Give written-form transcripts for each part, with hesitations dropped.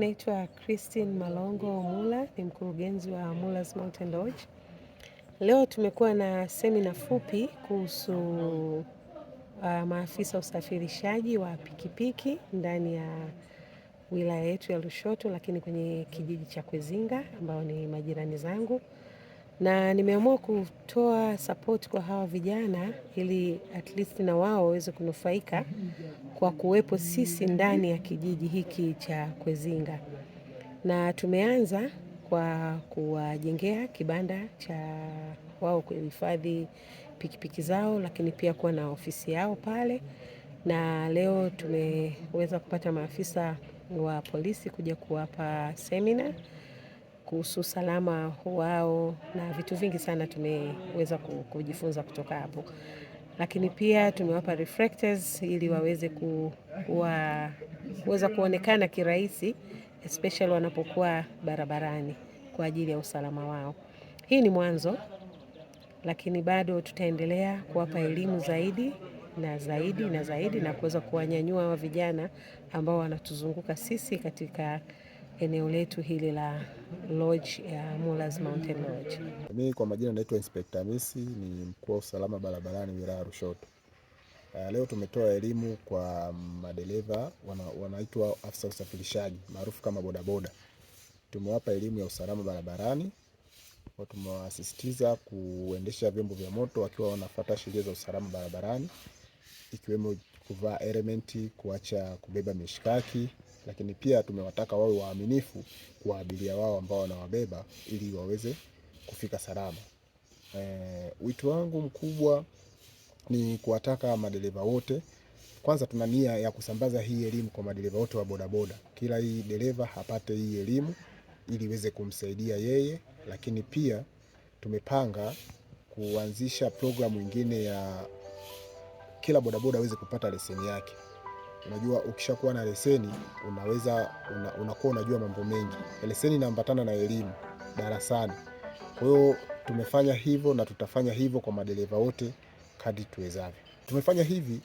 naitwa Christine Malongo Mula, ni mkurugenzi wa Mula's Mountain Lodge. Leo tumekuwa na semina fupi kuhusu maafisa usafirishaji wa pikipiki ndani ya wilaya yetu ya Lushoto, lakini kwenye kijiji cha Kwezinga ambao ni majirani zangu, na nimeamua kutoa support kwa hawa vijana ili at least na wao waweze kunufaika kwa kuwepo sisi ndani ya kijiji hiki cha Kwezinga, na tumeanza kwa kuwajengea kibanda cha wao kuhifadhi pikipiki zao, lakini pia kuwa na ofisi yao pale, na leo tumeweza kupata maafisa wa polisi kuja kuwapa semina kuhusu usalama wao na vitu vingi sana tumeweza kujifunza kutoka hapo, lakini pia tumewapa reflectors ili waweze kuweza kuonekana kirahisi especially wanapokuwa barabarani kwa ajili ya usalama wao. Hii ni mwanzo, lakini bado tutaendelea kuwapa elimu zaidi na zaidi na zaidi na kuweza kuwanyanyua hawa vijana ambao wanatuzunguka sisi katika eneo letu hili la lodge ya Mula's Mountain Lodge. Mimi kwa majina naitwa Inspector Hamisi, ni mkuu wa usalama barabarani wilaya ya Lushoto. Leo tumetoa elimu kwa madereva wanaitwa afisa usafirishaji maarufu kama bodaboda. Tumewapa elimu ya usalama barabarani, tumewasisitiza kuendesha vyombo vya moto wakiwa wanafuata sheria za usalama barabarani, ikiwemo kuvaa elementi, kuacha kubeba mishikaki, lakini pia tumewataka wawe waaminifu kwa abiria wao ambao wanawabeba ili waweze kufika salama. Wito wangu mkubwa ni kuwataka madereva wote, kwanza tuna nia ya kusambaza hii elimu kwa madereva wote wa bodaboda. Kila hii dereva apate hii elimu ili iweze kumsaidia yeye, lakini pia tumepanga kuanzisha programu nyingine ya kila bodaboda aweze kupata leseni yake. Unajua, ukishakuwa na leseni unaweza unakuwa unajua mambo mengi. Leseni inaambatana na elimu darasani. Kwa hiyo tumefanya hivyo na tutafanya hivyo kwa madereva wote kadri tuwezavyo. Tumefanya hivi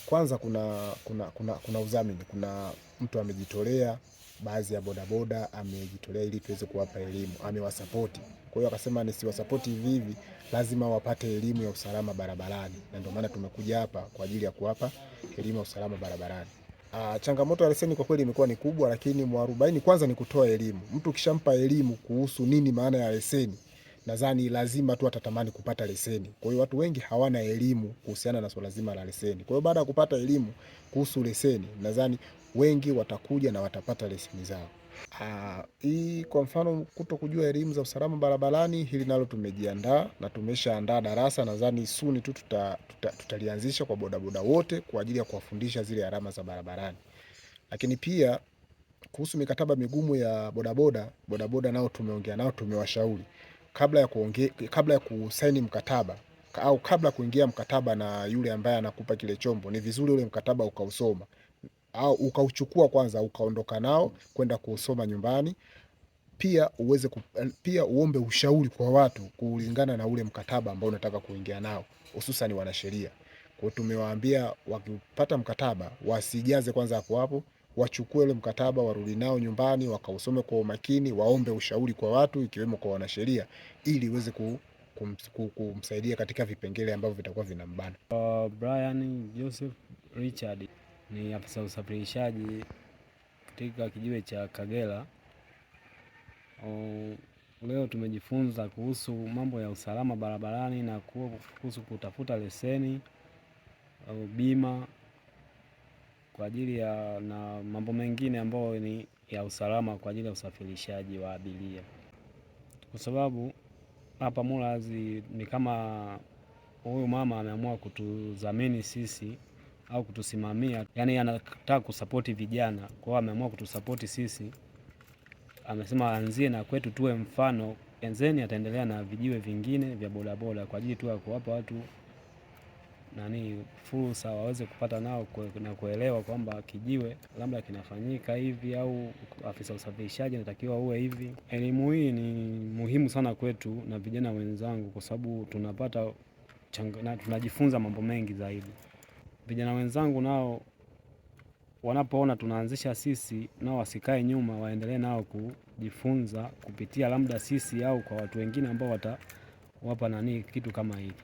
kwanza, kuna udhamini, kuna mtu amejitolea, baadhi ya bodaboda amejitolea ili tuweze kuwapa elimu, amewasapoti. Kwa hiyo akasema nisiwasapoti hivi hivi, lazima wapate elimu ya usalama barabarani, na ndio maana tumekuja hapa kwa ajili ya kuwapa elimu ya usalama barabarani. Changamoto ya leseni kwa kweli imekuwa ni kubwa, lakini mwarobaini kwanza ni kutoa elimu. Mtu ukishampa elimu kuhusu nini maana ya leseni, nadhani lazima tu atatamani kupata leseni. Kwa hiyo watu wengi hawana elimu kuhusiana na swala zima la leseni. Kwa hiyo baada ya kupata elimu kuhusu leseni, nadhani wengi watakuja na watapata leseni zao. Hii kwa mfano kuto kujua elimu za usalama barabarani, hili nalo tumejiandaa na tumeshaandaa darasa, nadhani soon tu tutalianzisha kwa bodaboda wote kwa ajili ya kuwafundisha zile alama za barabarani. Lakini pia kuhusu mikataba migumu ya bodaboda, bodaboda nao tumeongea nao, tumewashauri kabla ya kusaini mkataba au kabla kuingia mkataba na yule ambaye anakupa kile chombo, ni vizuri ule mkataba ukausoma au ukauchukua kwanza ukaondoka nao kwenda kuusoma nyumbani. Pia pia uombe ushauri kwa watu kulingana na ule mkataba ambao unataka kuingia nao, hususan wanasheria. Kwa hiyo tumewaambia wakipata mkataba wasijaze kwanza hapo hapo, wachukue ule mkataba warudi nao nyumbani wakausome kwa umakini, waombe ushauri kwa watu ikiwemo kwa wanasheria ili iweze kumsaidia katika vipengele ambavyo vitakuwa vinambana. Brian Joseph Richard ni afisa usafirishaji katika kijiwe cha Kagera. Leo tumejifunza kuhusu mambo ya usalama barabarani na kuhusu kutafuta leseni au bima kwa ajili ya na mambo mengine ambayo ni ya usalama kwa ajili ya usafirishaji wa abiria. Kwa sababu hapa Mula's ni kama huyu mama ameamua kutudhamini sisi au kutusimamia, yani anataka kusapoti vijana, kwa hiyo ameamua kutusapoti sisi. Amesema anzie na kwetu tuwe mfano, enzeni ataendelea na vijiwe vingine vya bodaboda kwa ajili tu ya kuwapa watu nani fursa waweze kupata nao na kuelewa kwamba kijiwe labda kinafanyika hivi au afisa usafirishaji anatakiwa uwe hivi. Elimu hii ni muhimu sana kwetu na vijana wenzangu, kwa sababu tunapata na tunajifunza mambo mengi zaidi. Vijana wenzangu nao wanapoona tunaanzisha sisi, nao wasikae nyuma, waendelee nao kujifunza kupitia labda sisi au kwa watu wengine ambao watawapa nani kitu kama hiki.